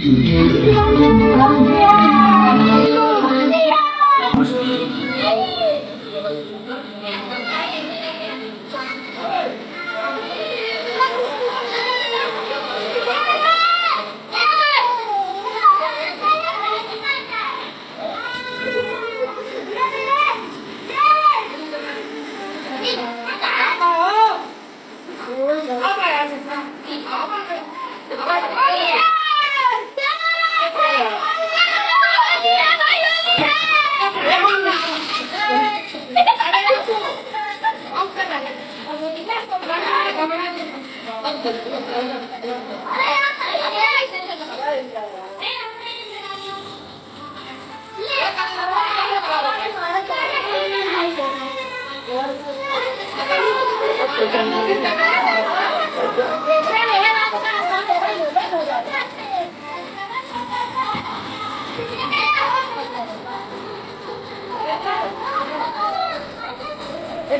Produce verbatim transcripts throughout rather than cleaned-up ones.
ए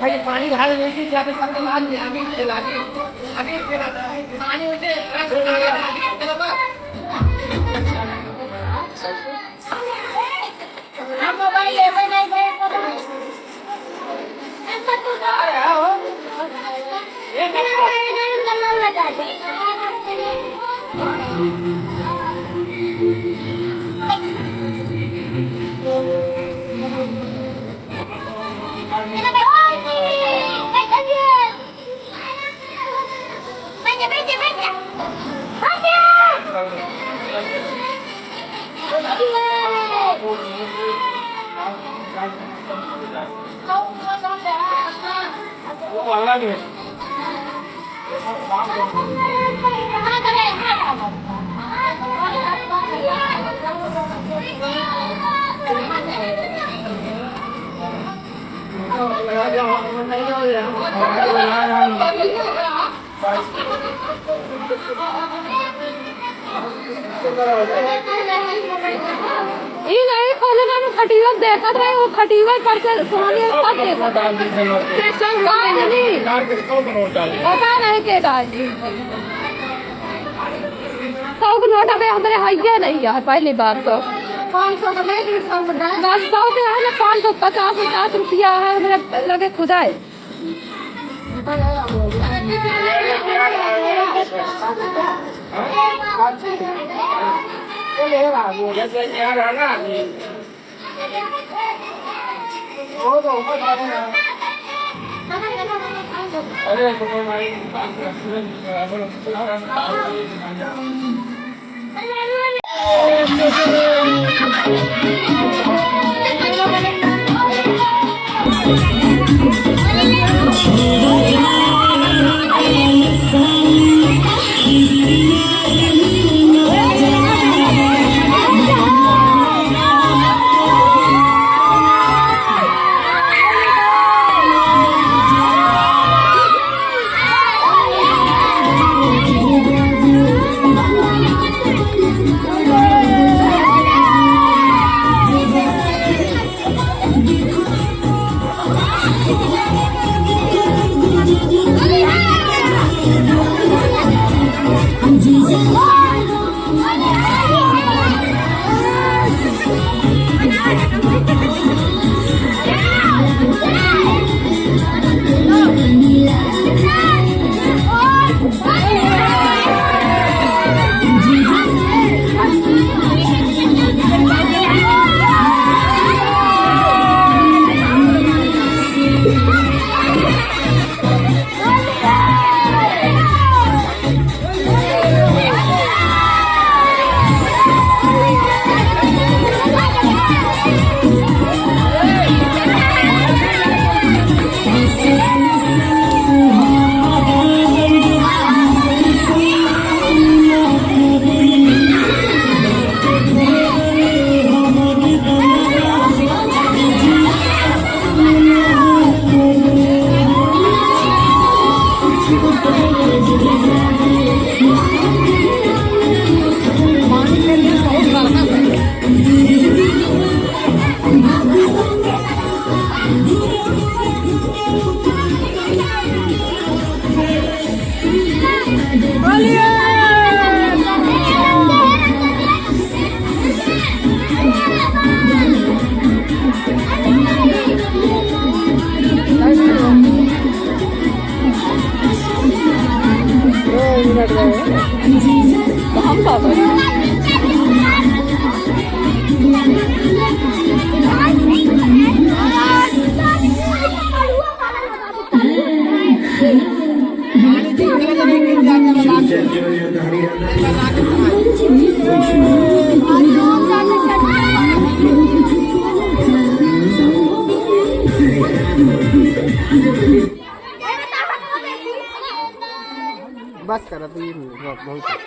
भाई, पानी ढाल दे, कि जाके सब मान ले, अभी खिला दे, अभी खिला दे, पानी उठे, रस खा ले, अभी खिला दे। हम मोबाइल लेबे नहीं करे, पता नहीं। ऐसा तो ना रहा हो। ये ई नहीं खोले ना, हम खटीवन देखत रहे, वो खटीवन पर से सोनी सब देखत रहे। का नहीं? पता नहीं के डाल दी। सौ के नोट अबे हमरे हइये नहीं है, पहली बात तो। पाँच सौ का नहीं, सौ का नहीं। बस सौ के है ना, पाँच सौ पचास, पचास रुपया है हमरे लगे खुदा है। बस करा, तो ये बहुत, बहुत।